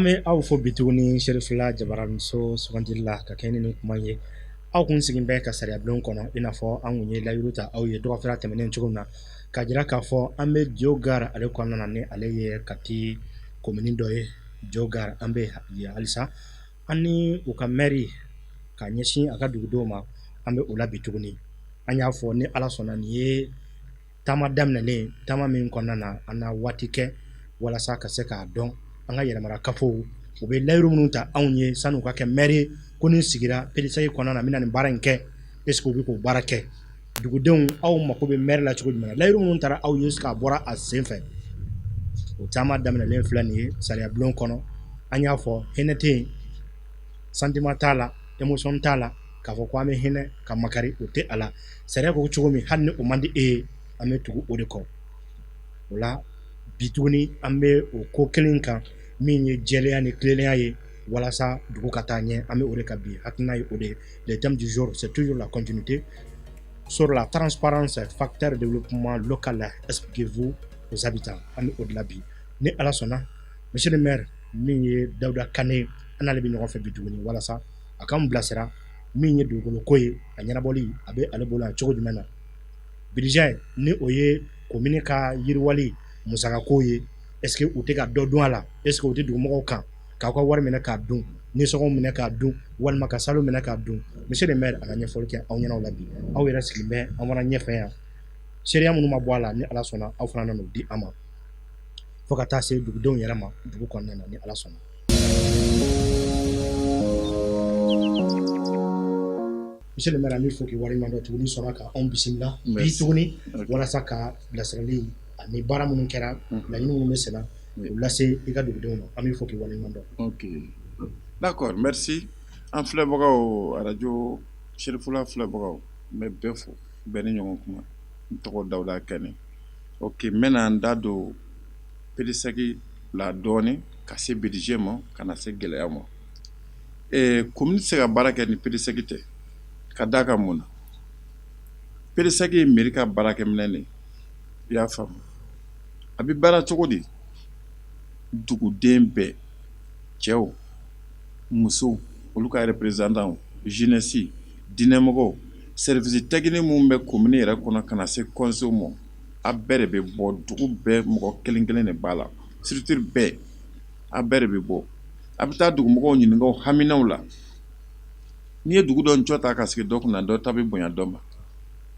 An bɛ aw fo bi tuguni Serifula Jabaraninso sugandili la ka kɛ ni nin kuma ye. Aw kun sigin bɛ ka sariyabulon kɔnɔ, i n'a fɔ an kun ye layiru ta aw ye dɔgɔfɛra tɛmɛnen cogo min na, k'a jira k'a fɔ an bɛ Diyo Gare ale kɔnɔna na, ni ale ye Kati komini dɔ ye. Diyo Gare, an bɛ yen halisa, an ni u ka mɛri ka ɲɛsin a ka dugudenw ma, an bɛ o la bi tuguni. An y'a fɔ, ni Ala sɔnna, nin ye taama daminɛlen, taama min kɔnɔna na an na waati kɛ walasa ka se k'a dɔn an ka yɛrɛmara kafow, u bɛ layiru minnu ta anw ye sani u ka kɛ mɛri, ko ni sigira PDSEC kɔnɔna na, n bɛna nin baara in kɛ, est-ce que u bɛ k'o baara kɛ? Dugudenw, aw mako bɛ mɛri la cogo jumɛn na? Layiru minnu taara aw ye, k'a bɔra a sen fɛ? O taama daminɛlen filɛ nin ye sariya bulon kɔnɔ. An y'a fɔ, hinɛ tɛ yen, sentiment t'a la, émotion t'a la, k'a fɔ ko an bɛ hinɛ ka makari, o tɛ a la. Sariya ko cogo min, hali ni o man di e ye, an bɛ tugu o de kɔ. O la bi tuguni, an bɛ o ko kelen kan, min ye jɛlenya ni tilennenya ye walasa dugu ka taa ɲɛ. An bɛ o de kan bi. Hakilina ye o de ye. Le thème du jour, c'est toujours la continuité sur la transparence, facteur de développement local, expliquez-vous aux habitants. An bɛ o de la bi, ni Ala sɔnna. Monsieur le maire, min ye Dawuda Kane, an n'ale bɛ ɲɔgɔn fɛ bi tuguni walasa a k'an bilasira min ye dugukolo ko ye, a ɲɛnabɔli a bɛ ale bolo yan cogo jumɛn na. Budget, ni o ye komini ka yiriwali musakako ye, est ce que u tɛ ka dɔ dun a la? Est ce que u tɛ dugumɔgɔw kan k'aw ka wari minɛ k'a dun, nisɔngɔw minɛ k'a dun, walima ka salo minɛ k'a dun? Monsieur le maire, a ka ɲɛfɔli kɛ aw ɲɛna o la bi. Aw yɛrɛ sigilen bɛ an fana ɲɛfɛ yan. Seereya minnu ma bɔ a la, ni Ala sɔnna, aw fana nan'o di an ma, fo ka taa se dugudenw yɛrɛ ma dugu kɔnɔna na, ni Ala sɔnna. Monsieur le maire, an b'i fo k'i waleɲuman dɔn tuguni, sɔnna ka anw bisimila bi tuguni walasa ka bilasirali ani baara minnu kɛra, laɲini minnu bɛ senna, o lase i ka dugudenw ma. An b'i fo k'i waleɲuman dɔn. Ok, d'accord, merci. An filɛbagaw, arajo Serifula filɛbagaw, n bɛ bɛɛ fo, bɛɛ ni ɲɔgɔn kuma. N tɔgɔ Dawuda Kane. Ok, n bɛna n da don PDSEC la dɔɔnin, ka se budget ma, ka na se gɛlɛya ma. Commune tɛ se ka baara kɛ ni PDSEC tɛ. Ka d'a kan mun na? PDSEC ye mairie ka baarakɛminɛn de ye, i y'a faamu? A bɛ baara cogo di? Duguden bɛɛ, cɛw, musow, olu ka représentant, jeunesse, diinɛmɔgɔw, service technique minnu bɛ commune yɛrɛ kɔnɔ, ka na se conseil ma, a bɛɛ de bɛ bɔ. Dugu bɛɛ mɔgɔ kelen kelen de b'a la, structure bɛɛ, a bɛɛ de bɛ bɔ. A bɛ taa dugumɔgɔw ɲininka o haminaw la. N'i ye dugu dɔ ncɔ ta ka sigi dɔ kunna, dɔ ta bɛ bonya dɔ ma.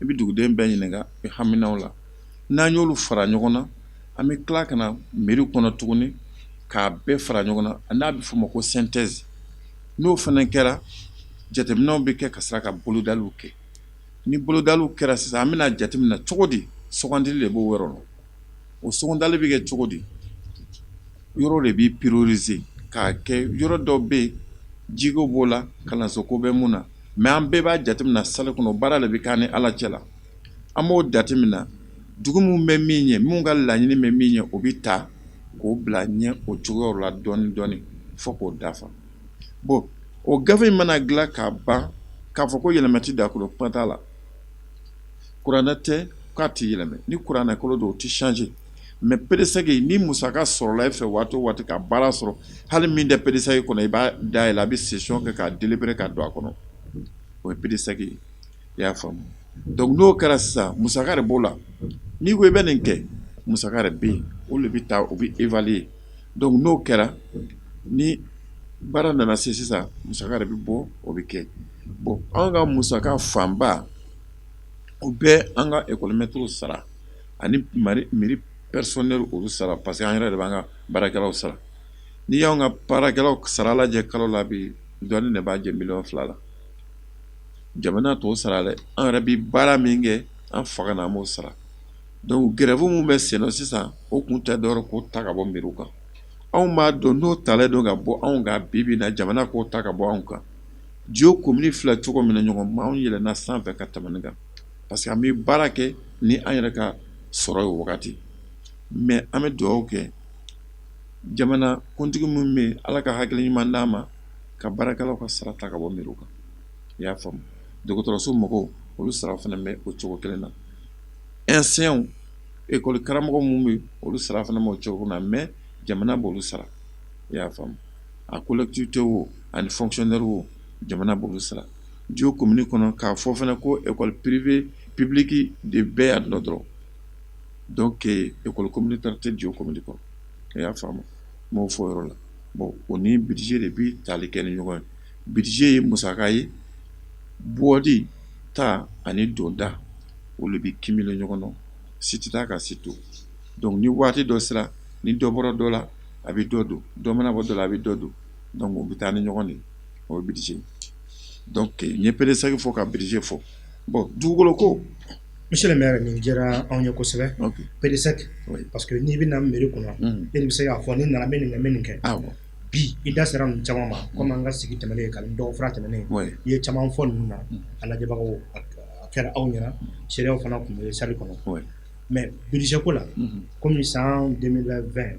I bɛ duguden bɛɛ ɲininka i haminaw la. N'an y'olu fara ɲɔgɔn na, an bɛ tila ka na mairie kɔnɔ tuguni k'a bɛɛ fara ɲɔgɔn na, n'a bɛ f'o ma ko synthèse. N'o fana kɛra, jateminɛw bɛ kɛ ka sɔrɔ ka bolodaliw kɛ. Ni bolodaliw kɛra sisan, an bɛna jateminɛ cogo di? Sugandili de b'o yɔrɔ la. O sugandili bɛ kɛ cogo di? Yɔrɔ de bɛ prioriser k'a kɛ. Yɔrɔ dɔw bɛ yen, jiko b'o la, kalanso ko bɛ mun na, mais an bɛɛ b'a jateminɛ salle kɔnɔ. Baara de bɛ k'an ni Ala cɛ la. An b'o jateminɛ, dugu minnu bɛ min ɲɛ, minnu ka laɲini bɛ min ɲɛ, o bɛ ta k'o bila ɲɛ o cogoyaw la dɔɔnin dɔɔnin fo k'o dafa. Bon, o gafe in mana dilan k'a ban, k'a fɔ ko yɛlɛma tɛ da kɔnɔ, kuma t'a la. Kuranɛ tɛ k'a tɛ yɛlɛmɛ, ni kuranɛ kolo don, o tɛ changer. Mais PDSEC, ni musaka sɔrɔla e fɛ waati o waati ka baara sɔrɔ, hali min tɛ PDSEC kɔnɔ, i b'a dayɛlɛ, a bɛ session kɛ k'a délibérer ka don a kɔnɔ. O ye PDSEC ye, i y'a faamu? Donc n'o kɛra sisan, musaka de b'o la. N'i ko i bɛ nin kɛ, musaka de bɛ yen, o de bɛ taa, o bɛ évaluer. Donc n'o kɛra, ni baara nana se sisan, musaka de bɛ bɔ, o bɛ kɛ. Bon, anw ka musaka fanba, o bɛ an ka école sara ani mairie personnel, olu sara, parce que an yɛrɛ de b'an ka baarakɛlaw sara. N'i y'anw ka baarakɛlaw sara lajɛ kalo la bi, dɔɔnin de b'a jɛ miliyɔn 2 la. Jamana t'o sara dɛ. An yɛrɛ bɛ baara min kɛ an faga na, an b'o sara. Donc grève min bɛ sen na sisan, o kun tɛ dɔwɛrɛ k'o ta ka bɔ mairie kan. Anw b'a dɔn n'o talen don ka bɔ anw kan bi bi na, jamana k'o ta ka bɔ anw kan. Diyo commune filɛ cogo min na, ɲɔgɔn ma, anw yɛlɛnna sanfɛ ka tɛmɛ nin kan, parce que an bɛ baara kɛ ni an yɛrɛ ka sɔrɔ ye o wagati. Mais an bɛ dugawu kɛ jamana kuntigi minnu bɛ yen, Ala ka hakili ɲuman d'a ma ka baarakɛlaw ka sara ta ka bɔ mairie kan, i y'a faamu? Dɔgɔtɔrɔso mɔgɔw, olu sara fana bɛ o cogo kelen na. Enseignants, école karamɔgɔ minnu bɛ yen, olu sara fana b'o cogo na, mais jamana b'olu sara, i y'a faamu? A collectivité o ani fonctionnaire o, jamana b'olu sara. Diyo commune kɔnɔ, k'a fɔ fana ko école privée publique de bɛɛ yan nɔ dɔrɔn. Donc école communautaire tɛ Diyo commune kɔnɔ, i y'a faamu? N b'o fɔ o yɔrɔ la. Bon, o ni budget de bi tali kɛ ni ɲɔgɔn ye. Budget ye musaka ye, bɔli ta ani donda, olu bɛ cumuler ɲɔgɔn na, si tɛ taa ka si to. Donc ni waati dɔ sera, ni dɔ bɔra dɔ la, a bɛ dɔ don, dɔ mana bɔ dɔ la, a bɛ dɔ don. Donc o bɛ taa ni ɲɔgɔn de ye, o ye budget ye. Donc n ye PDSEC fɔ ka budget fɔ. Bon, dugukolo ko. Monsieur le maire, nin diyara anw ye kosɛbɛ. PDSEC, parce que n'i bɛna mairie kɔnɔ, e de bɛ se k'a fɔ ni nana, n bɛ nin kɛ, n bɛ nin kɛ. Bi i da sera ninnu caman ma, komi an ka sigi tɛmɛnen ka dɔgɔ fura tɛmɛnen, i ye caman fɔ ninnu na, a lajɛbagaw, a kɛra aw ɲɛna, seerew fana tun bɛ salle kɔnɔ. Mais budget ko la, komi san 2020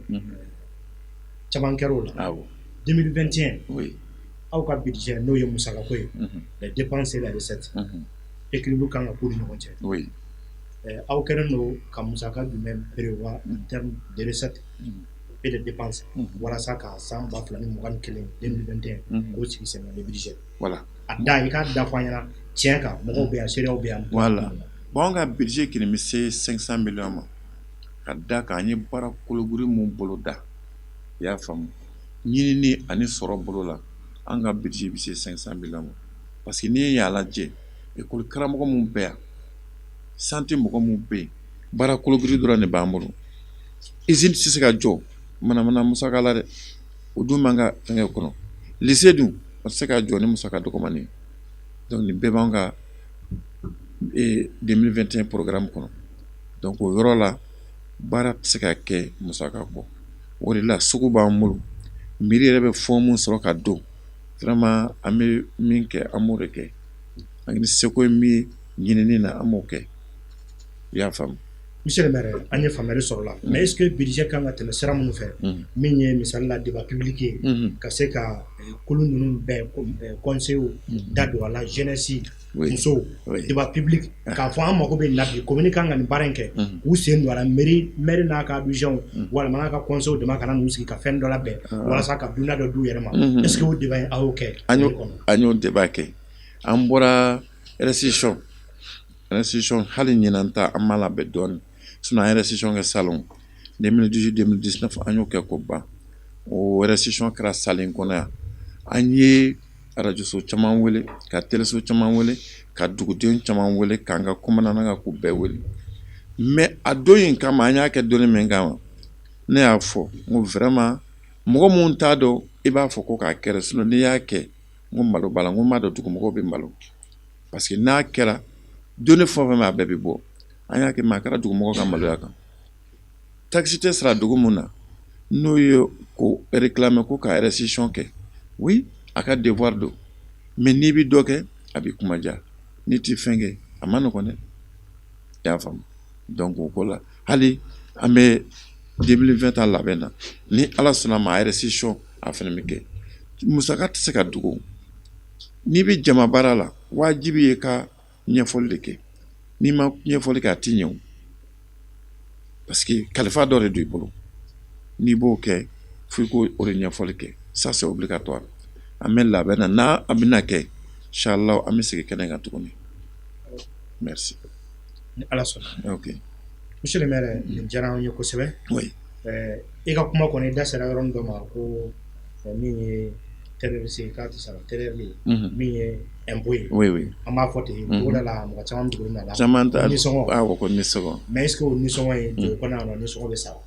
caman kɛra o la, 2021 aw ka budget, n'o ye musakako ye, les dépenses et les recettes, équilibre kan ka k'u ni ɲɔgɔn cɛ. Aw kɛlen don ka musaka jumɛn prévoir en termes de recettes et de dépenses walasa ka san 2021, 2021, k'o sigi sen kan, le budget? Voilà. A da, i k'a da fɔ an ɲɛna tiɲɛ kan, mɔgɔw bɛ yan, seerew bɛ yan. Voilà. Bon, an ka budget kɔni bɛ se 500 millions ma, ka da kan an ye baara kologiri mun bolo da, i y'a faamu, ɲinini ani sɔrɔ bolo la, an ka budget bɛ se 500 millions ma. Parce que n'i y'a lajɛ, école karamɔgɔ mun bɛ yan, santé mɔgɔ mun bɛ yen, baara kologiri dɔrɔn de b'an bolo. Usine tɛ se ka jɔ manamana musaka la dɛ, o dun b'an ka fɛngɛ kɔnɔ. Lycée dun, o tɛ se ka jɔ ni musaka dɔgɔmani ye. Donc nin bɛɛ b'an ka 2021 programme kɔnɔ. Donc o yɔrɔ la, baara tɛ se ka kɛ musaka kɔ. O de la sugu b'an bolo, mairie yɛrɛ bɛ fonds mun sɔrɔ ka don, vraiment an bɛ min kɛ, an b'o de kɛ. Ani seko ye min ye ɲinini na, an b'o kɛ, i y'a faamu? Monsieur le maire, an ye faamuyali sɔrɔ la, mais est ce que budget kan ka tɛmɛ sira minnu fɛ, min ye misali la débat public ye, ka se ka kulu ninnu bɛɛ, conseil da don a la, jeunesse, musow, débat public, k'a fɔ an mago bɛ nin na bi, commune kan ka nin baara in kɛ, k'u sen don a la, mairie, maire n'a ka adjoint walima n'a ka conseil dama ka na n'u sigi ka fɛn dɔ labɛn walasa ka dunda dɔ d'u yɛrɛ ma, est ce que o débat in, aw y'o kɛ? An y'o débat kɛ. An bɔra restitution, hali ɲinan ta, an m'a labɛn dɔɔnin, sinon an ye restitution kɛ salon 2018, 2019, an y'o kɛ ko ban. O restitution kɛra salle in kɔnɔ yan. An ye arajoso caman wele, ka teleso caman wele, ka duguden caman wele, k'an ka commandant ka ko bɛɛ wele. Mais a don in kama, an y'a kɛ donni min kama, ne y'a fɔ n ko vraiment, mɔgɔ mun t'a dɔn, i b'a fɔ ko k'a kɛra, sinon n'i y'a kɛ, n ko malo b'a la. N ko n b'a dɔn dugumɔgɔw bɛ malo, parce que n'a kɛra donni fɛn o fɛn, a bɛɛ bɛ bɔ. An y'a kɛ, mais a kɛra dugumɔgɔw ka maloya kan. Taxe tɛ sara dugu mun na, n'o ye ko réclamer ko ka restitution kɛ, oui, a ka devoir don. Mais n'i bɛ dɔ kɛ, a b'i kuma diya, n'i tɛ fɛn kɛ, a ma nɔgɔn dɛ, i y'a faamu? Donc o ko la, hali an bɛ 2020 ta labɛn na, ni Ala sɔnna ma, a restitution a fana bɛ kɛ. Musaka tɛ se ka dogo. N'i bɛ jama baara la, wajibi ye ka ɲɛfɔli de kɛ. N'i ma ɲɛfɔli kɛ, a tɛ ɲɛ o, parce que kalifa dɔ de don i bolo, n'i b'o kɛ, fo i k'o o de ɲɛfɔli kɛ. Ça, c'est obligatoire. An bɛ labɛn na, n'a a bɛna kɛ, inchallah, an bɛ segin kɛnɛ kan tuguni. Merci. Ni Ala sɔnna. Ok. Monsieur le maire, nin diyara an ye kosɛbɛ. I ka kuma kɔnɔ, i da sera yɔrɔnin dɔ ma ko min ye terroriste, k'a tɛ sara TDR ye, min ye impôt ye. Oui, oui. An b'a fɔ ten togoda la, mɔgɔ caman dogolen b'a la. Caman ta. Nisɔngɔ. Awɔ, ko nisɔngɔ. Mais est ce que o nisɔngɔ ye, dugu kɔnɔ yan nɔ, nisɔngɔ bɛ sara?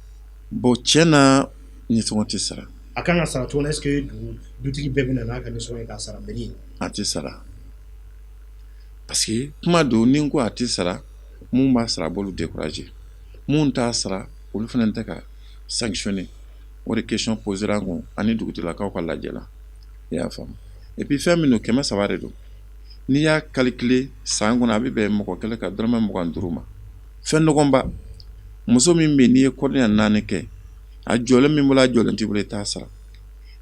Bon, tiɲɛ na, nisɔngɔ tɛ sara. A kan ka sara cogo min, est ce que dugu dutigi bɛɛ bɛ na n'a ka nisɔngɔ ye k'a sara mairie ye? A tɛ sara, parce que kuma don. Ni n ko a tɛ sara, mun b'a sara, a b'olu décourager. Mun t'a sara, olu fana tɛ ka sanctionner. O de question posera an kun ani dugutigilakaw ka lajɛ la, i y'a faamu? Et puis fɛn min don, 300 de don. N'i y'a calculer san kɔnɔ, a bɛ bɛn mɔgɔ kelen ka dɔrɔmɛ 25 ma. Fɛn nɔgɔnba, muso min bɛ yen, n'i ye kɔnɔya naani kɛ, a jɔlen min bolo, a jɔlen t'i bolo, i t'a sara.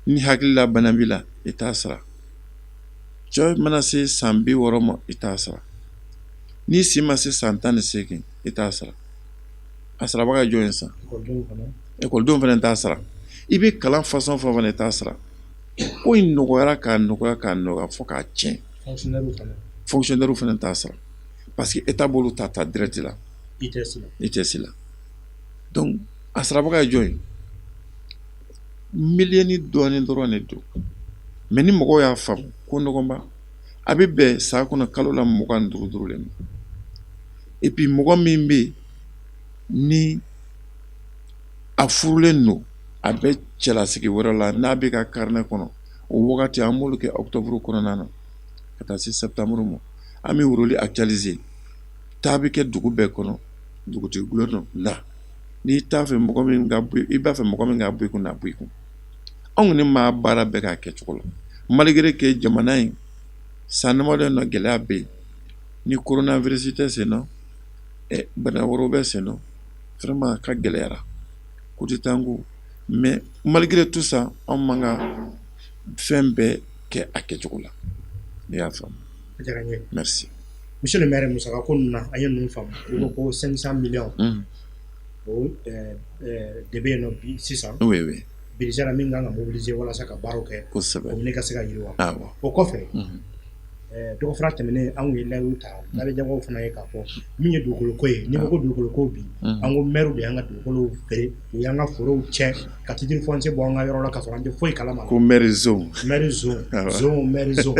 Ni hakilila bana b'i la, i t'a sara. Cɛ mana se san 60 ma, i t'a sara. N'i si ma se san 18, i t'a sara. A sarabaga ye jɔn ye sisan? Ekɔlidenw fana t'a sara. I bɛ kalan façon fɛn o fɛn na, i t'a sara. Ko in nɔgɔyara k'a nɔgɔya k'a nɔgɔya fo k'a tiɲɛ. Fonctionnaire fana t'a sara parce que État b'olu ta ta direct la, ITS la. Donc a sarabaga ye jɔn ye? Miliyɔn dɔɔnin dɔrɔn de don. Mais ni mɔgɔw y'a faamu ko nɔgɔnba, a bɛ bɛn san kɔnɔ kalo la 25 duuru de ma. Et puis mɔgɔ min bɛ yen ni a furulen don, a bɛ cɛlasigi wɛrɛ la, n'a bɛ ka carnet kɔnɔ, o wagati an b'olu kɛ octobre kɔnɔna na ka taa se septembre ma, an bɛ rôle actualiser. Taa bɛ kɛ dugu bɛɛ kɔnɔ, dugutigi bulon na. N'i t'a fɛ mɔgɔ min ka bɔ, i b'a fɛ mɔgɔ min ka bɔ i kun, na bɔ i kun. Anw kɔni ma baara bɛɛ k'a kɛcogo la, malgré que jamana in san damadɔ in na gɛlɛya bɛ yen, ni coronavirus tɛ sen na, bana wɛrɛw bɛ sen na, vraiment a ka gɛlɛyara ko tɛ taa n ko. Mais malgré tout ça, anw man ka fɛn bɛɛ kɛ a kɛcogo la. Ne y'a faamu. A diyara n ye. Merci. Monsieur le maire, musaka ko ninnu na, an ye ninnu faamu. I ko ko 500 millions o de bɛ yen nɔ bi sisan budget la min kan ka mobiliser walasa ka baaraw kɛ commune ka se ka yiriwa. O kɔfɛ, dɔgɔfura tɛmɛnen, an kun ye layidu ta Labejankaw fana ye k'a fɔ min ye dugukolo ko ye. N'i ko ko dugukolo ko bi, an ko maire de y'an ka dugukolo feere, u y'an ka forow tiɲɛ ka titre foncier bɔ an ka yɔrɔ la k'a sɔrɔ an tɛ foyi kalama. Ko maire zon. Maire zon, zon, maire zon,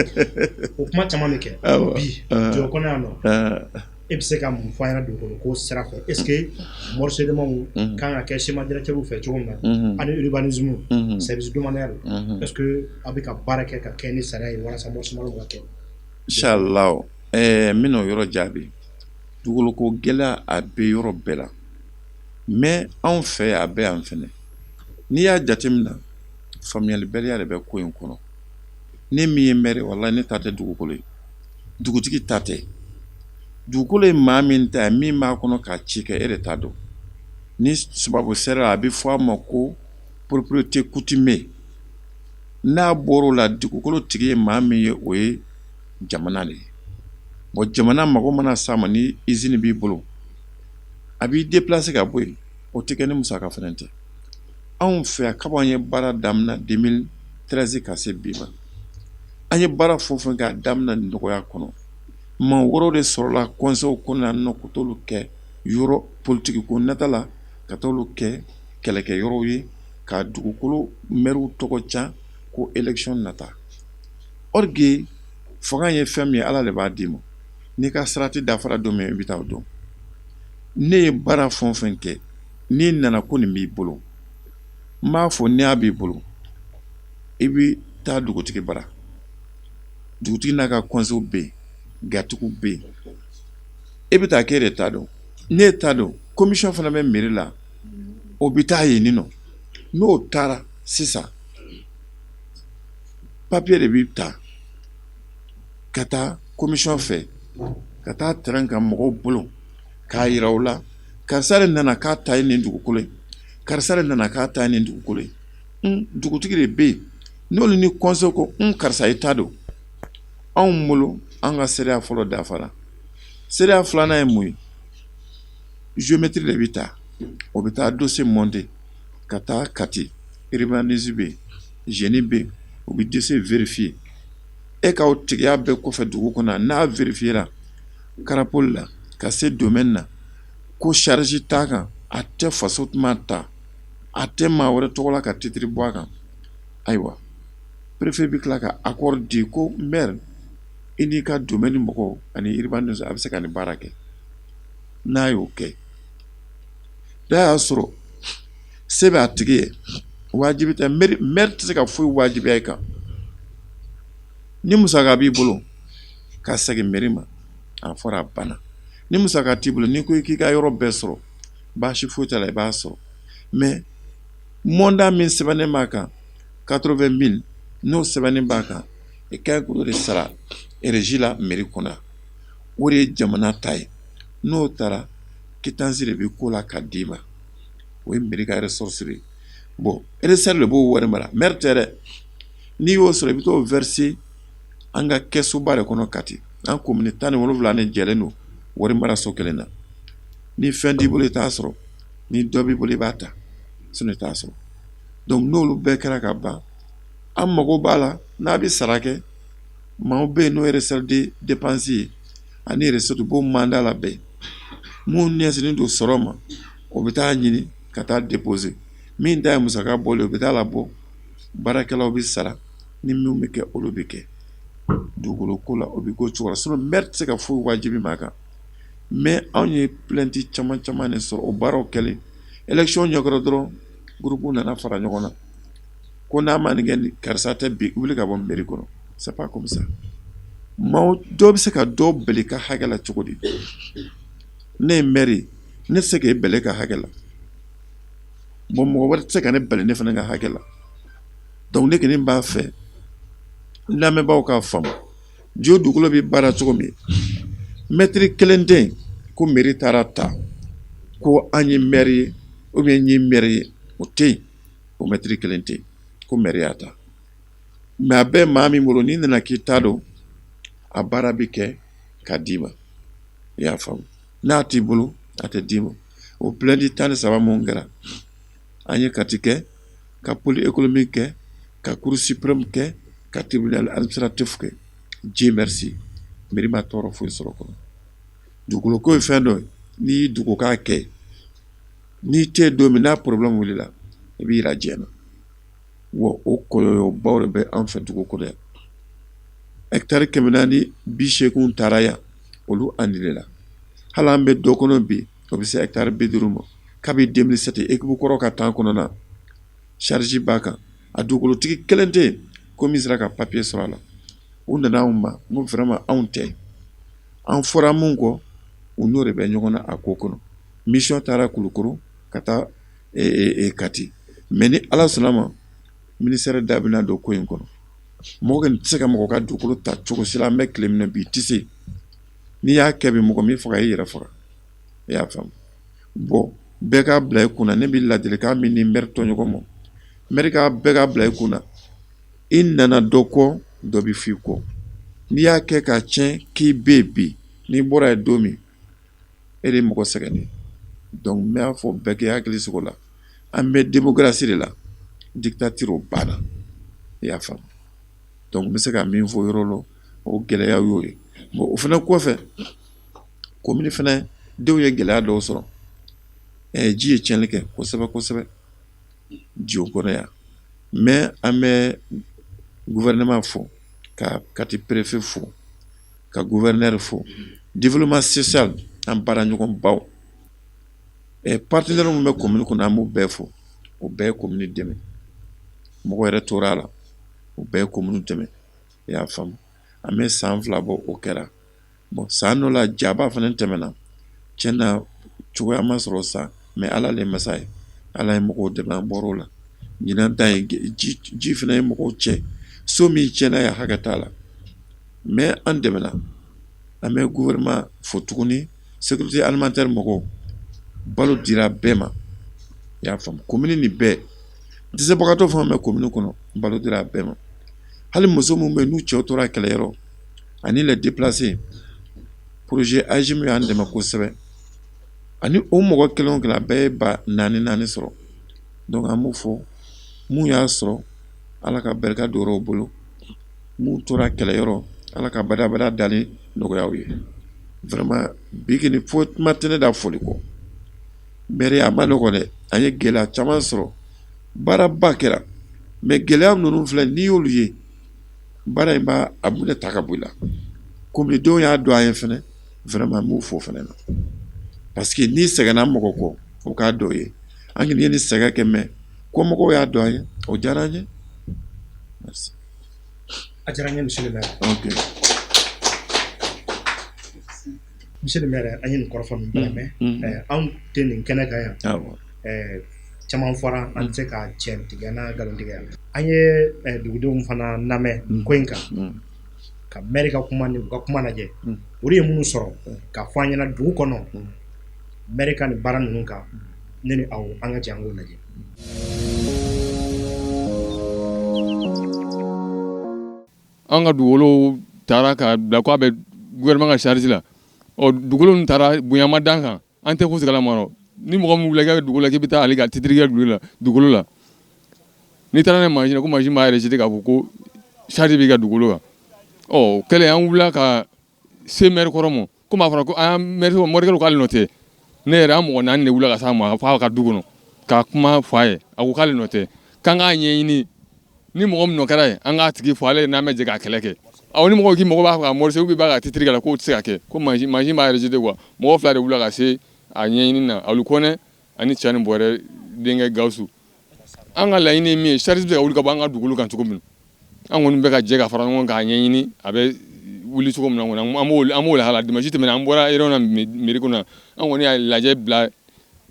o kuma caman bɛ kɛ bi jɔ kɔnɔ yan nɔ. E bɛ se ka mun fɔ an ɲɛna dugukolo ko sira fɛ? Est ce que morcellement kan ka kɛ schéma directeur fɛ cogo min na, ani urbanisme, service domanial, est ce que aw bɛ ka baara kɛ ka kɛ ni sariya ye walasa morcellement ka kɛ? Inshallah, n bɛna o yɔrɔ jaabi. Dugukolo ko gɛlɛya, a bɛ yɔrɔ bɛɛ la, mais anw fɛ a bɛ yan fɛnɛ. N'i y'a jateminɛ, faamuyalibaliya de bɛ ko in kɔnɔ. Ne min ye maire, walahi, ne ta tɛ dugukolo ye, dugutigi ta tɛ. Dugukolo ye maa min ta ye, min b'a kɔnɔ k'a ci kɛ, e de t'a dɔn. Ni sababu sera, a bɛ fɔ a ma ko propriété coutumier. N'a bɔr'o la, dugukolo tigi ye maa min ye, o ye jamana de ye. Bon, jamana mago mana s'a ma, ni usine b'i bolo, a b'i déplacer ka bɔ yen. O tɛ kɛ ni musaka fana tɛ. Anw fɛ yan, kabi an ye baara daminɛ 2013 ka se bi ma, an ye baara fɛn o fɛn k'a daminɛ nɔgɔya kɔnɔ, maa wɛrɛw de sɔrɔla conseil kɔnɔ yan nɔ ka t'olu kɛ yɔrɔ politique ko nata la, ka t'olu kɛ kɛlɛkɛ yɔrɔw ye, ka dugukolo mɛriw tɔgɔ ca ko élection nata. Or que fanga ye fɛn min ye, Ala de b'a d'i ma. N'i ka sarati dafara don min, i bɛ taa o dɔn. Ne ye baara fɛn o fɛn kɛ, n'i nana ko nin b'i bolo, n b'a fɔ, n'i y'a b'i bolo, i bɛ taa dugutigi bara. Dugutigi n'a ka conseil bɛ yen, gatigiw bɛ yen, e bɛ taa k'e de ta dɔn. Ne ta dɔn, commission fana bɛ mairie la, o bɛ taa yen nɔ. N'o taara sisan, papier de bɛ ta ka taa commission fɛ, ka taa terrain kan mɔgɔw bolo, k'a yira u la: karisa de nana k'a ta ye nin dugukolo ye, karisa de nana k'a ta ye nin dugukolo ye. Dugutigi de bɛ yen, n'olu ni conseil ko karisa i ta don. Anw bolo, an ka seereya fɔlɔ dafara. Seereya filanan ye mun ye? Géomètre de bɛ taa, o bɛ taa dossier monter ka taa Kati. Urbanisme bɛ yen, génie bɛ yen, o bɛ dossier vérifier. E ka o tigiya bɛɛ kɔfɛ, dugu kɔnɔ, n'a vérifier la carapole la ka se domaine na, ko charge t'a kan, a tɛ faso ma ta, a tɛ maa wɛrɛ tɔgɔ la ka titre bɔ a kan, ayiwa, préfet bɛ tila ka accord di ko maire, i n'i ka domaine mɔgɔw ani urbanisme, a bɛ se ka nin baara kɛ. N'a y'o kɛ, n'a y'a sɔrɔ se bɛ a tigi ye, wajibi tɛ, maire tɛ se ka foyi wajibiya i kan. Ni musaka b'i bolo ka segin mairie ma, a fɔra, a banna. Ni musaka t'i bolo, n'i ko k'i ka yɔrɔ bɛɛ sɔrɔ, baasi foyi t'a la, i b'a sɔrɔ. Mais montant min sɛbɛnnen b'a kan, 80 000, n'o sɛbɛnnen b'a kan, i ka ɲi k'o de sara régie la mairie kɔnɔ. O de ye jamana ta ye. N'o taara, quittance de bɛ ko la ka d'i ma. O ye mairie ka ressource de ye. Bon, régisseur de b'o wari mara, maire tɛ dɛ. N'i y'o sɔrɔ, i bɛ t'o verser an ka kɛsoba de kɔnɔ Kati. An commune 17 de jɛlen don wari maraso kelen na. Ni fɛn t'i bolo, i t'a sɔrɔ. Ni dɔ b'i bolo, i b'a ta, sinon i t'a sɔrɔ. Donc n'olu bɛɛ kɛra ka ban. An mago b'a la n'a bɛ sara kɛ, maaw bɛ yen n'o ye recel de dépense ye ani recette, b'o mandat labɛn. Mun ɲɛsinnen don sɔrɔ ma, o bɛ taa ɲini ka taa déposer. Min ta ye musaka bɔlen, o bɛ taa labɔ. Baarakɛlaw bɛ sara ni min bɛ kɛ, olu bɛ kɛ dugukolo ko la, o bɛ k'o cogo la. Sinon maire tɛ se ka foyi wajibi maa kan. Mais anw ye plainte caman caman de sɔrɔ o baaraw kɛlen. Élection ɲɛkɔrɔ dɔrɔn, groupe nana fara ɲɔgɔn na ko n'a ma nin kɛ, karisa tɛ bi wuli ka bɔ mairie kɔnɔ. C'est pas comme ça. Maaw dɔw bɛ se ka dɔ bali ka hakɛ la cogo di? Ne ye maire ye, ne tɛ se k'e bali ka hakɛ la. Bon, mɔgɔ wɛrɛ tɛ se ka ne bali ne fana ka hakɛ la. Donc ne kɔni b'a fɛ lamɛnbaaw k'a faamu, jo dugukolo bɛ baara cogo min, mɛtiri kelen tɛ yen ko mairie taara ta ko an ye maire ye ou bien n ye maire ye, o tɛ yen. O mɛtiri kelen tɛ yen ko maire y'a ta. Mais a bɛ maa min bolo, n'i nana k'i ta don, a baara bɛ kɛ ka d'i ma, i y'a faamu. N'a t'i bolo, a tɛ d'i ma. O plainte 13 mun kɛra, an ye Kati kɛ, ka pôle économique kɛ, ka cour suprême kɛ, ka tribunal administratif kɛ. Dieu merci, mairie ma tɔɔrɔ foyi sɔrɔ kɔnɔ. Dugukolo ko ye fɛn dɔ ye, n'i y'i dogo k'a kɛ, n'i tɛ don min n'a problème wulila, i b'i yira diɲɛ na. Wa o kɔlɔlɔbaw de bɛ an fɛ dugu kɔnɔ yan. Hectare 480 taara yan, olu annulé la. Hali an bɛ dɔ kɔnɔ bi, o bɛ se hectare 50 ma. Kabi 2007, équipe kɔrɔ ka temps kɔnɔna na, charge b'a kan. A dugukolotigi kelen tɛ yen ko min sera ka papier sɔrɔ a la. U nana anw ma, n ko vraiment anw tɛ, an fɔra mun kɔ, u n'o de bɛ ɲɔgɔn na a ko kɔnɔ. Mission taara Kulukoro ka taa Kati. Mais ni Ala sɔnna ma, ministère da bɛna don ko in kɔnɔ. Mɔgɔ kɔni tɛ se ka mɔgɔ ka dugukolo ta cogo si la. An bɛ tile min na bi, i tɛ se. N'i y'a kɛ bi, mɔgɔ min faga, i yɛrɛ faga, i y'a faamu. Bon, bɛɛ k'a bila i kunna, ne bɛ ladilikan min di maire tɔɲɔgɔn ma, maire ka bɛɛ k'a bila i kunna, i nana dɔ kɔ, dɔ bɛ f'i kɔ. N'i y'a kɛ ka tiɲɛ k'i bɛ yen bi, n'i bɔra yen don min, e de ye mɔgɔ sɛgɛnnen. Donc n b'a fɔ bɛɛ k'i hakili sigi o la. An bɛ démocratie de la, dictature o banna, i y'a faamu. Donc n bɛ se ka min fɔ yɔrɔ la, o gɛlɛya y'o ye. Bon, o fana kɔfɛ, commune fana denw ye gɛlɛya dɔw sɔrɔ. Ji ye tiɲɛni kɛ kosɛbɛ kosɛbɛ Diyo kɔnɔ yan. Mais an bɛ gouvernement fo, ka Kati préfet fo, ka gouverneur fo, développement social an baara ɲɔgɔn baw, partenaire minnu bɛ commune kɔnɔ, an b'u bɛɛ fo. O bɛɛ ye commune dɛmɛ, mɔgɔ yɛrɛ tora a la, o bɛɛ ye commune dɛmɛ, i y'a faamu. An bɛ san 2 bɔ, o kɛra. Bon, san dɔ la, jaba fana tɛmɛna, tiɲɛ na cogoya ma sɔrɔ sa, mais Ala le masa ye, Ala ye mɔgɔw dɛmɛ, an bɔr'o la. Ɲinan ta ye, ji fana ye mɔgɔw cɛ, so min tiɲɛna yan, hakɛ t'a la, mais an dɛmɛna. An bɛ gouvernement fo tuguni, sécurité alimentaire mɔgɔw, balo dira bɛɛ ma, i y'a faamu. Commune nin bɛɛ, dɛsɛbagatɔ fɛn bɛ commune kɔnɔ, balo dira bɛɛ ma. Hali muso minnu bɛ yen n'u cɛw tora kɛlɛyɔrɔ ani les déplacés, projet AGM y'an dɛmɛ kosɛbɛ. Ani o mɔgɔ kelen o kelen, a bɛɛ ye ba naani naani sɔrɔ. Donc an b'o fɔ, mun y'a sɔrɔ, Ala ka barika don o bolo. Mun tora kɛlɛyɔrɔ, Ala ka badabada dali nɔgɔya u ye. Vraiment, bi kɔni fo kuma tɛ ne da foli kɔ. Maire a ma nɔgɔn dɛ, an ye gɛlɛya caman sɔrɔ, baaraba kɛra. Mais gɛlɛya ninnu filɛ, n'i y'olu ye, baara in b'a a minɛ ta ka bɔ i la. Komi denw y'a dɔn an ye fɛnɛ, vraiment n b'u fo fɛnɛ na, parce que n'i sɛgɛnna mɔgɔ kɔ, o k'a dɔn ye. An kɔni ye nin sɛgɛn kɛ, mais kɔmɔgɔw y'a dɔn an ye, o diyara an ye. Merci. A diyara n ye, monsieur le maire. Ok. Monsieur le maire, an ye nin kɔrɔfɔ min bɛɛ lamɛn, anw tɛ nin kɛnɛ kan yan. Caman fɔra, an tɛ se ka tiɲɛ tigɛ n'a nkalon tigɛ. An ye dugudenw fana lamɛn nin ko in kan, ka maire ka kuma ni u ka kuma lajɛ. Olu ye minnu sɔrɔ ka fɔ an ɲɛna dugu kɔnɔ, maire ka nin baara ninnu kan, ne ni aw, an ka jɛ an k'o lajɛ. An ka dugukolo taara ka bila k'a bɛ gouvernement ka charge la. Ɔ, dugukolo ninnu taara, bonya ma d'an kan, an tɛ fosi kalama. Ni mɔgɔ min wulila i ka dugu la k'i bɛ taa ale ka titre kɛ dugukolo la, N'i taara n'a ye mansin na, ko mansin b'a rejeter k'a fɔ ko charge b'i ka dugukolo kan. Ɔ o kɛlen, an wulila ka se maire kɔrɔ ma. Komi a fɔra ko an maire morikɛ k'ale nɔ tɛ, ne yɛrɛ, an mɔgɔ 4 de wulila ka s'a ma f'a ka du kɔnɔ ka kuma fɔ a ye. A ko k'ale nɔ tɛ, k'an k'a ɲɛɲini, ni mɔgɔ min nɔ kɛra ye, an k'a tigi fɔ ale n'an bɛ jɛ k'a kɛlɛ kɛ. Awɔ, ni mɔgɔ k'i mɔgɔ b'a fɛ ka morceler ou b'a ka titre k'a la, k'o tɛ se ka kɛ, ko mansin b'a rejeter quoi. Mɔgɔ 2 de wulila ka se a ɲɛɲini na, Alu Kɔnɛ ani Cani Bɔrɛ denkɛ Gawusu. An ka laɲini ye min ye, charge bɛ se ka wuli ka bɔ an ka dugukolo kan cogo min, an kɔni bɛ ka jɛ ka fara ɲɔgɔn kan k'a ɲɛɲini a bɛ wuli cogo min na kɔni, an b'o lahala. Dimanche tɛmɛnen, an bɔra réunion na mairie kɔnɔ, an kɔni y'a lajɛ bila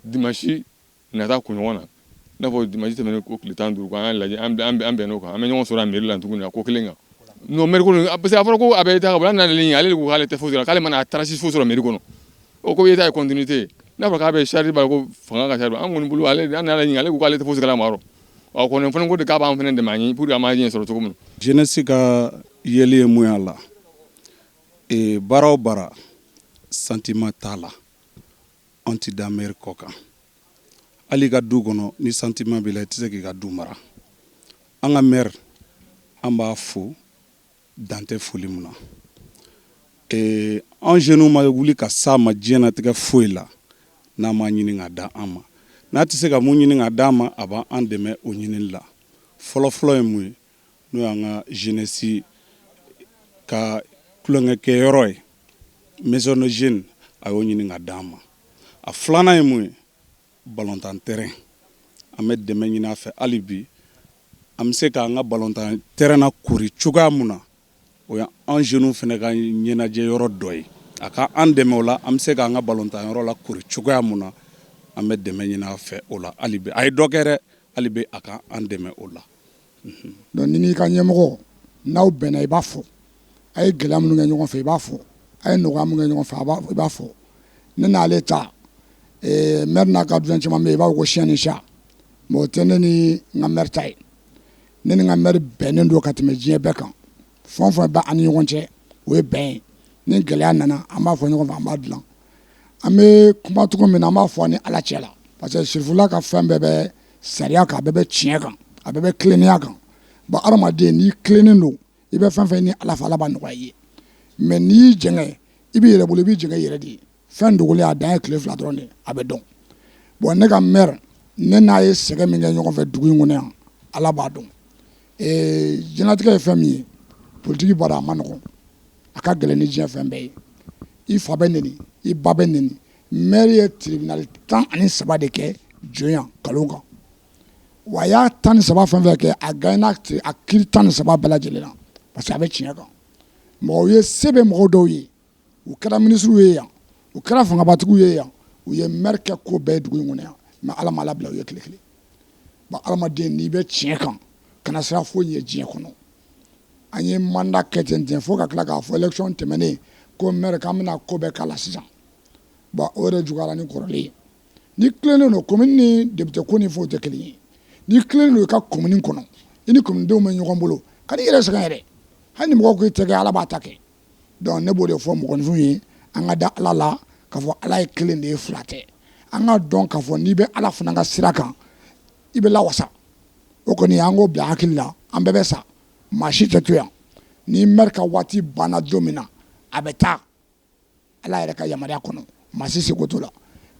dimanche nata kunɲɔgɔn na, i n'a fɔ dimanche tɛmɛnen ko tile 15, an y'a lajɛ, an bɛnn'o kan, an bɛ ɲɔgɔn sɔrɔ a mairie la tuguni a ko kelen kan. Non, maire ko, parce que a fɔra ko a bɛ taa ka bɔ an nalen, ale de ko k'ale tɛ foyi sɔrɔ, k'ale mana trace foyi sɔrɔ mairie kɔnɔ. O ko État ye continuité ye, n'a fɔra k'a bɛ charge b'a ko fanga ka charge, an kɔni bolo, ale an nana ɲininka, ale ko k'ale tɛ foyi kalama yɔrɔ. Ɔ kɔni fana ko de k'a b'an fana dɛmɛ an ye pour que an b'a ɲɛ sɔrɔ cogo min na. Jeunesse ka yeli ye mun y'a la, baara o baara, sentiment t'a la, an tɛ da maire kɔ kan. Hali i ka du kɔnɔ, ni sentiment b'i la, i tɛ se k'i ka du mara. An ka maire, an b'a fo dan tɛ foli mun na. An jeunes ma wuli ka s'a ma diɲɛnatigɛ foyi la n'a ma ɲini ka da an ma. N'a tɛ se ka mun ɲini ka d'an ma, a b'an dɛmɛ o ɲinili la. Fɔlɔfɔlɔ ye mun ye? N'o y'an ka jeunesse ka tulonkɛkɛyɔrɔ ye, maison de jeunes, a y'o ɲini ka d'an ma. A filanan ye mun ye? Balontan terrain. An bɛ dɛmɛ ɲini a fɛ hali bi, an bɛ se k'an ka balontan terrain na kori cogoya mun na, o ye an jeunes fana ka ɲɛnajɛ yɔrɔ dɔ ye. A ka an dɛmɛ o la, an bɛ se k'an ka balontan yɔrɔ la kori cogoya mun na, an bɛ dɛmɛ ɲini a fɛ o la hali bi. A ye dɔ kɛ dɛ, hali bi a ka an dɛmɛ o la. Donc ni n'i ka ɲɛmɔgɔ n'aw bɛnna, i b'a fɔ a ye gɛlɛya minnu kɛ ɲɔgɔn fɛ, i b'a fɔ a ye nɔgɔya minnu kɛ ɲɔgɔn fɛ, i b'a fɔ. Ne n'ale ta, maire n'a ka adjoint caman bɛ yen, i b'a fɔ ko chien ni chat, mais o tɛ ne ni n ka maire ta ye. Ne ni n ka maire bɛnnen don ka tɛmɛ diɲɛ bɛɛ kan. Fɛn o fɛn bɛ an ni ɲɔgɔn cɛ, o ye bɛn ye. Ni gɛlɛya nana, an b'a fɔ ɲɔgɔn fɛ, an b'a dilan. An bɛ kuma cogo min na, an b'a fɔ ni Ala cɛ la, parce que Sirifula ka fɛn bɛɛ bɛ sariya kan, a bɛɛ bɛ tiɲɛ kan, a bɛɛ bɛ tilennenya kan. Bon, hadamaden, n'i tilennen don, i bɛ fɛn fɛn ni Ala fɛ, Ala b'a nɔgɔya i ye. Mais n'i y'i jɛngɛ, i b'i yɛrɛ bolo, i b'i jɛngɛ i yɛrɛ de ye. Fɛn dogolen, a dan ye tile 2 dɔrɔn de, a bɛ dɔn. Bon, ne ka maire, ne n'a ye sɛgɛn min kɛ ɲɔgɔn fɛ dugu in kɔnɔ yan, Ala b'a dɔn. Diɲɛlatigɛ ye fɛn min ye, politiki b'a dɔn, a ma nɔgɔn, a ka gɛlɛn ni diɲɛ fɛn bɛɛ ye. I fa bɛ neni, i ba bɛ neni. Maire ye tribunal 13 de kɛ jɔnya nkalon kan. Wa a y'a 13 fɛn fɛn kɛ, a gagné a kiiri 13 bɛɛ lajɛlen na, parce que a bɛ tiɲɛ kan. Mɔgɔw ye se bɛ mɔgɔw dɔw ye, u kɛra minisiriw ye yan, u kɛra fangabatigiw ye yan, u ye maire kɛ ko bɛɛ ye dugu in kɔnɔ yan, mais Ala ma labila u ye tile kelen. Bon, hadamaden, n'i bɛ tiɲɛ kan, kana siran foyi ɲɛ diɲɛ kɔnɔ. An ye mandat kɛ ten ten fo ka tila k'a fɔ élection tɛmɛnen ko maire k'an bɛna ko bɛɛ k'a la sisan. Bon, o yɛrɛ juguyara ni kɔrɔlen ye. Ni tilennen don, commune ni député ko ni foyi tɛ kelen ye. Ni tilennen don i ka commune kɔnɔ, i ni commune denw bɛ ɲɔgɔn bolo, ka n'i yɛrɛ sɛgɛn yɛrɛ. Hali ni mɔgɔw ko i tɛ kɛ, Ala b'a ta kɛ. Donc ne b'o de fɔ mɔgɔninfinw ye, an ka da Ala la k'a fɔ Ala ye kelen de ye, fila tɛ. An ka dɔn k'a fɔ n'i bɛ Ala fana ka sira kan, i bɛ lawasa. O kɔni, an k'o bila hakili la, an bɛɛ bɛ sa, maa si tɛ to yan. Ni maire ka waati banna don min na, a bɛ taa Ala yɛrɛ ka yamaruya kɔnɔ, maa si seko t'o la.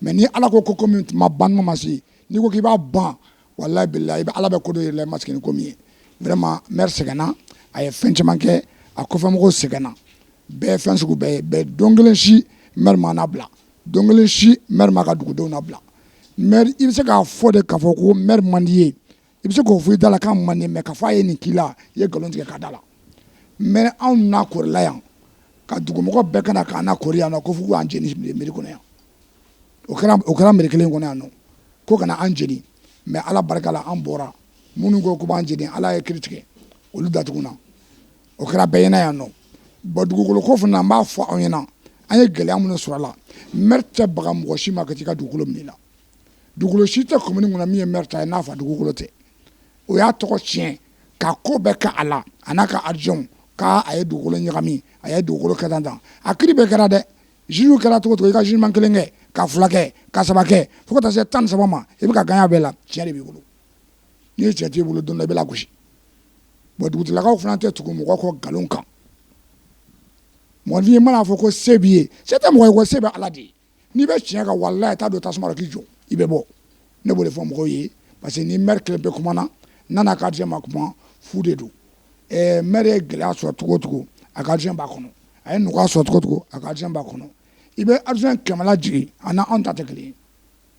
Mais ni Ala ko ko min ma ban ma se, n'i ko k'i b'a ban, walahi bilahi, i bɛ Ala bɛ ko dɔ yir'i la, i ma sigi ni ko min ye. Vraiment, maire sɛgɛnna, a ye fɛn caman kɛ, a kɔfɛmɔgɔw sɛgɛnna, bɛɛ ye fɛn sugu bɛɛ ye. Bɛɛ don kelen si, maire ma labila don kelen si, maire ma ka dugudenw labila. Maire, i bɛ se k'a fɔ de k'a fɔ ko maire man di ye, i bɛ se k'o fɔ i da la k'a man di, mais k'a fɔ a ye nin k'i la, i ye nkalon tigɛ ka da la. Mais anw na kɔrɔla yan ka dugumɔgɔ bɛɛ ka na k'an na kori yan nɔ, ko f'u k'an jeni mairie kɔnɔ yan. O kɛra mairie kelen kɔnɔ yan nɔ, ko kana an jeni. Mais Ala barika la, an bɔra. Minnu ko k'u b'an jeni, Ala ye kiiri tigɛ, olu datuguna. O kɛra bɛɛ ɲɛna yan nɔ. Bon, dugukolo ko fana, an b'a fɔ aw ɲɛna, an ye gɛlɛya minnu sɔrɔ a la, maire tɛ baga mɔgɔ si ma ka t'i ka dugukolo minɛ i la. Dugukolo si tɛ commune kɔnɔ min ye maire ta ye n'a fa dugukolo tɛ. O y'a tɔgɔ tiɲɛ ka ko bɛɛ kɛ a la, a n'a ka adjoint, k'a a ye dugukolo ɲagami, a ye dugukolo kɛ tan tan. A kiiri bɛɛ kɛra dɛ. Juge kɛra cogo cogo, i ka jugement kelen kɛ, ka fila kɛ, ka saba kɛ, fo ka taa se 13 ma, i bɛ ka gagner a bɛɛ la, tiɲɛ de b'i bolo. Ni cɛ t'i bolo don dɔ i bɛ lagosi. Bon dugutigilakaw fana tɛ tugu mɔgɔ kɔ nkalon kan. Mɔgɔninfin i mana fɔ ko se b'i ye, se tɛ mɔgɔ ye ko se bɛ Ala de ye. N'i bɛ tiɲɛ kan walahi taa don tasuma la k'i jɔ i bɛ bɔ. Ne b'o de fɔ mɔgɔw ye parce que ni maire kelen pe kumana n'a n'a ka adjoint ma kuma fu de don. Ɛɛ maire ye gɛlɛya sɔrɔ cogo o cogo a ka adjoint b'a kɔnɔ, a ye nɔgɔya sɔrɔ cogo o cogo a ka adjoint b'a kɔnɔ. I bɛ adjoint 100 lajigin a n'anw ta tɛ kelen ye.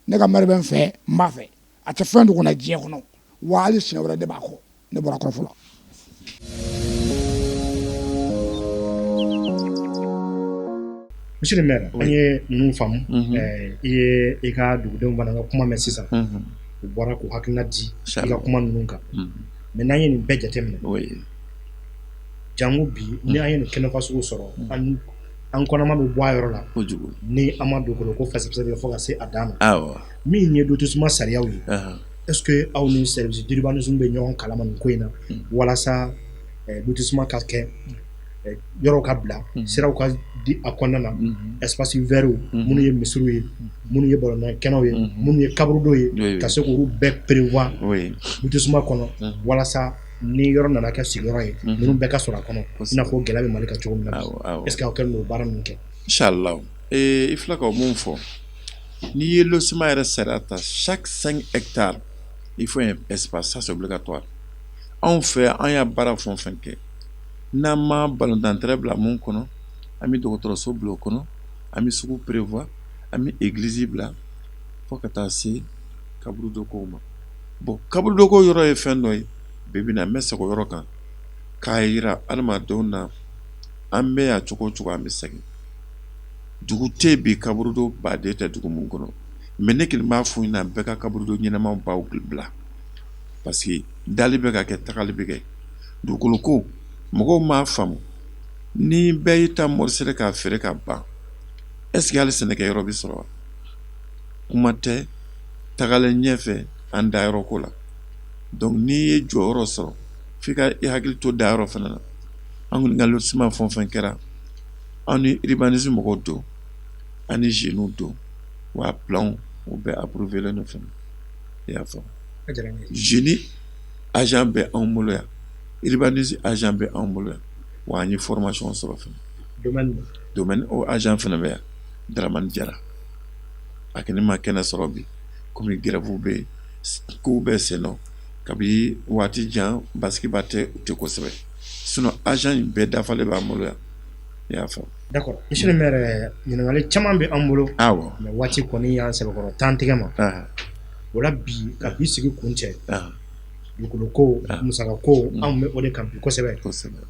Ne ka maire bɛ n fɛ n b'a fɛ a tɛ fɛn dogo n na diɲɛ kɔnɔ wa hali siɲɛ wɛrɛ ne b'a kɔ. Ne bɔra kɔrɔfɔ la. Monsieur le maire, an ye ninnu faamu, i ye i ka dugudenw fana ka kuma mɛn sisan, u bɔra k'u hakilina di i ka kuma ninnu kan. Mais n'an ye nin bɛɛ jateminɛ, jango bi ni an ye nin kɛnɛfa sugu sɔrɔ, an kɔnɔma bɛ bɔ a yɔrɔ la ni an ma dugukolo ko fɛsɛfɛsɛli kɛ fo ka se a dan na. Min ye lotissement sariyaw ye, est ce que aw ni service d'urbanisme bɛ ɲɔgɔn kalama nin ko in na walasa lotissement ka kɛ, yɔrɔw ka bila, siraw ka di a kɔnɔna na, espace vert minnu ye misiriw ye, minnu ye balontan kɛnɛw ye, minnu ye kaburudo ye, ka se k'olu bɛɛ prévoir lotissement kɔnɔ walasa ni yɔrɔ nana kɛ sigiyɔrɔ ye, ninnu bɛɛ ka sɔrɔ a kɔnɔ, i n'a fɔ gɛlɛya bɛ Mali kan cogo min na bi. Est ce que aw kɛlen don baara ninnu kɛ? Inchallah. I filɛ ka mun fɔ, n'i ye lotissement yɛrɛ sariya ta, chaque 5 hectares il faut un espace, ça c'est obligatoire. Anw fɛ an y'a baara fɛn o fɛn kɛ, n'an ma balontan terrain bila mun kɔnɔ, an bɛ dɔgɔtɔrɔso bila o kɔnɔ, an bɛ sugu prévoir, an bɛ église bila, fo ka taa se kaburudo kow ma. Bon, kaburudo ko yɔrɔ ye fɛn dɔ ye bi bi in na, n bɛ segin o yɔrɔ kan k'a jira adamadenw na, an bɛ yan cogo o cogo an bɛ segin. Dugu tɛ yen bi kaburudo baden tɛ dugu mun kɔnɔ, mais ne kɔni b'a fɔ ɲɛna bɛɛ ka kaburudo ɲɛnamaw baw bila, parce que dali bɛ ka kɛ, tagali bɛ kɛ. Dugukolo ko mɔgɔw m'a faamu, ni bɛɛ y'i ta morceler k'a feere ka ban, est ce que hali sɛnɛkɛ yɔrɔ bɛ sɔrɔ wa? Kuma tɛ tagalen ɲɛfɛ an dayɔrɔ ko la. Donc n'i ye jɔyɔrɔ sɔrɔ, f'i ka i hakili to dayɔrɔ fana na. An kɔni ka lotissement fɛn o fɛn kɛra, an ni urbanisme mɔgɔw don, an ni jeunes don, wa plan u bɛɛ approuvé len don fana. I y'a faamu? Génie agent bɛ anw bolo yan, urbanisme agent bɛ anw bolo yan, wa an ye formation sɔrɔ fana. Domaine o agent fana bɛ yan, Dramane Jara. A kɔni ma kɛnɛ sɔrɔ bi, komi grève bɛ yen, kow bɛ sen nɔ kabi waati jan, basigiba tɛ u tɛ kosɛbɛ. Sinon agent in bɛɛ dafalen b'an bolo yan. I y'a faamu? D'accord. Monsieur le maire, ɲininkali caman bɛ an bolo. Awɔ. Mais waati kɔni y'an sɛbɛkɔrɔ tan tigɛ ma. O la bi ka bi sigi kun cɛ. Dugukolo ko, musaka ko, anw bɛ o de kan bi kosɛbɛ.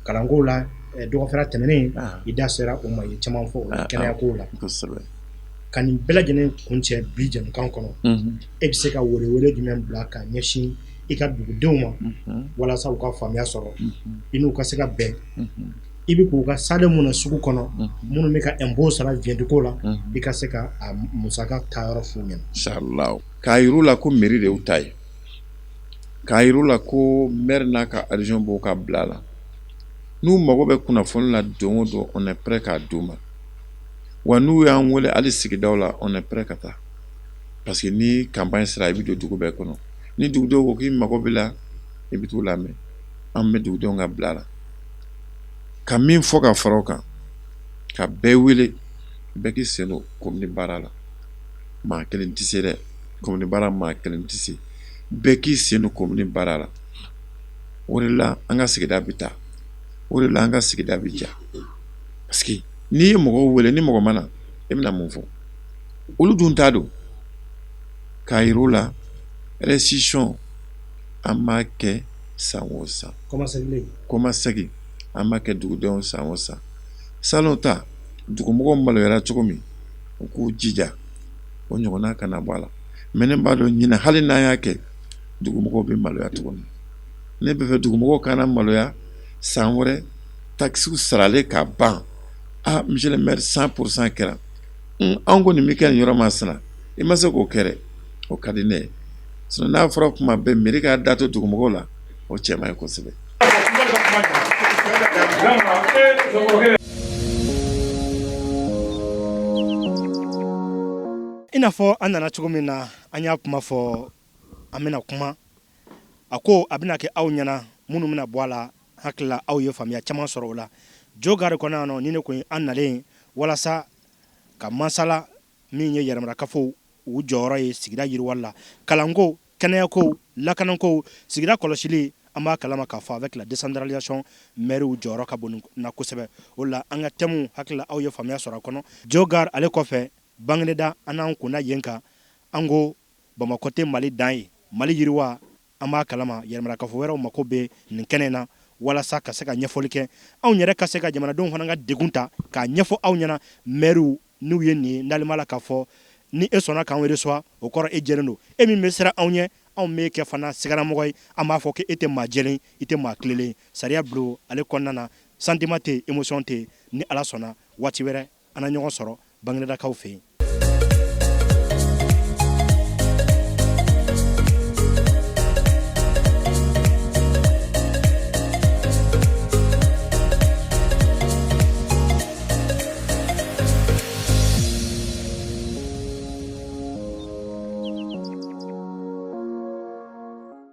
Kalanko la, dɔgɔfɛra tɛmɛnen, i da sera o ma, i ye caman fɔ o la, kɛnɛya ko la. Ka nin bɛɛ lajɛlen kun cɛ bi jɛmukan kɔnɔ, e bɛ se ka welewele jumɛn bila ka ɲɛsin i ka dugudenw ma walasa u ka faamuya sɔrɔ, i n'u ka se ka bɛn, i bɛ k'u ka salen mun na sugu kɔnɔ, minnu bɛ ka impôt sara vignette ko la, i ka se ka a musaka taayɔrɔ f'u ɲɛna? Inchallah. K'a yir'u la ko mairie de y'u ta ye, k'a yir'u la ko maire n'a ka adjoint b'u ka bila la. N'u mago bɛ kunnafoni la don o don, on est prêt k'a d'u ma. Wa n'u y'an wele hali sigidaw la, on est prêt ka taa, parce que ni campagne sera, i bɛ don dugu bɛɛ kɔnɔ. Ni dugudenw ko k'i mago b'i la, i bɛ t'u lamɛn. An bɛ dugudenw ka bila la. Ka min fɔ ka fara o kan, ka bɛɛ wele, bɛɛ k'i sen don commune baara la. Maa kelen tɛ se dɛ, commune baara maa kelen tɛ se, bɛɛ k'i sen don commune baara la. O de la an ka sigida bɛ taa, o de la an ka sigida bɛ ja, parce que n'i ye mɔgɔw wele, ni mɔgɔ ma na, e bɛna mun fɔ? Olu dun t'a don. K'a yir'u la restitution an b'a kɛ san o san, kɔmasegin an b'a kɛ dugudenw san o san. Salon ta dugumɔgɔw maloyara cogo min, u k'u jija o ɲɔgɔnna kana bɔ a la. Mais ne b'a dɔn ɲinan hali n'an y'a kɛ, dugumɔgɔw bɛ maloya tuguni. Ne bɛ fɛ dugumɔgɔw kana maloya san wɛrɛ, taxes saralen ka ban. Ah, monsieur le maire, 100% kɛra, an ko nin bɛ kɛ nin yɔrɔ masina, i ma se k'o kɛ dɛ, o ka di ne ye. Sinon n'a fɔra kuma bɛɛ mairie k'a da to dugumɔgɔw la, o cɛ man ɲi kosɛbɛ. I n'a fɔ an nana cogo min na, an y'a kuma fɔ, an bɛna kuma A ko a bɛna kɛ aw ɲɛna minnu bɛna bɔ a la, hakili la aw ye faamuya caman sɔrɔ o la. Jo Gare kɔnɔ yan nɔ, ni ne kun ye an nalen walasa ka masala min ye yɛrɛmarakafo u jɔyɔrɔ ye sigida yiriwali la, kalanko, kɛnɛyako, lakanako, sigida kɔlɔsili. An b'a kalama k'a fɔ avec la décentralisation, maires jɔyɔrɔ ka bon na kosɛbɛ. O la an ka thème, hakili la aw ye faamuya sɔrɔ a kɔnɔ. Jo Gare ale kɔfɛ, Bangineda, an n'an kunna yen kan. An ko Bamakɔ tɛ Mali dan ye, Mali yiriwa. An b'a kalama yɛrɛmarakafo wɛrɛw mako bɛ nin kɛnɛ na walasa ka se ka ɲɛfɔli kɛ, anw yɛrɛ ka se ka jamanadenw fana ka degun ta k'a ɲɛfɔ aw ɲɛna. Maires n'u ye nin ye, n'ale la k'a fɔ ni e sɔnna k'an reçoit, o kɔrɔ e jɛlen don. E min bɛ siran anw ɲɛ, anw bɛ kɛ fana sigaramɔgɔ ye, an b'a fɔ k'e tɛ maa jɛlen, i tɛ maa tilelen. Sariya bulon ale kɔnɔna na, sentiment tɛ, émotion tɛ. Ni Ala sɔnna, waati wɛrɛ an na ɲɔgɔn sɔrɔ Banginedakaw fɛ yen.